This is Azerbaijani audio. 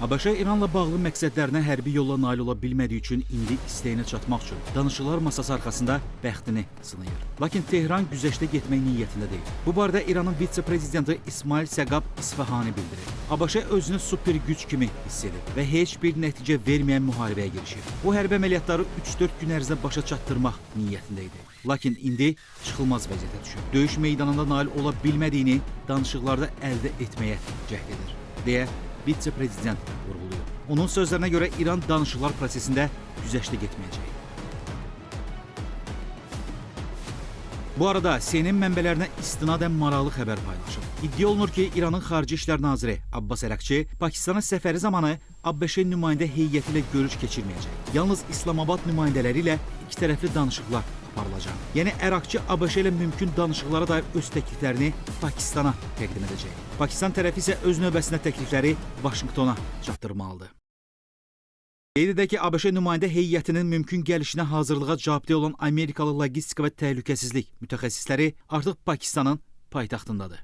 ABŞ İranla bağlı məqsədlərinə hərbi yolla nail ola bilmədiyi üçün indi istəyinə çatmaq üçün danışıqlar masası arxasında bəxtini sınayır. Lakin Tehran güzəştə getmək niyyətində deyil. Bu barədə İranın vitse-prezidenti İsmail Səqab İsfahani bildirib. ABŞ özünü super güc kimi hiss edir və heç bir nəticə verməyən müharibəyə girişir. Bu hərbi əməliyyatları 3-4 gün ərzində başa çatdırmaq niyyətində idi. Lakin indi çıxılmaz vəziyyətə düşüb. Döyüş meydanında nail ola bilmədiyini danışıqlarda əldə etməyə cəhd edir, deyə vitse-prezident vurğulayıb. Onun sözlərinə görə İran danışıqlar prosesində güzəştə getməyəcək. Bu arada CNN mənbələrinə istinadən maraqlı xəbər paylaşıb. İddia olunur ki, İranın Xarici İşlər naziri Abbas Əraqçi Pakistana səfəri zamanı ABŞ nümayəndə heyəti ilə görüş keçirməyəcək. Yalnız İslamabad nümayəndələri ilə ikitərəfli danışıqlar aparılacaq. Yəni Əraqçi ABŞ ilə mümkün danışıqlara dair öz təkliflərini Pakistana təqdim edəcək. Pakistan tərəfi isə öz növbəsində təklifləri Vaşinqtona çatdırmalıdır. Qeyd edək ki, ABŞ nümayəndə heyətinin mümkün gəlişinə hazırlığa cavabdeh olan Amerikalı logistika və təhlükəsizlik mütəxəssisləri artıq Pakistanın paytaxtındadır.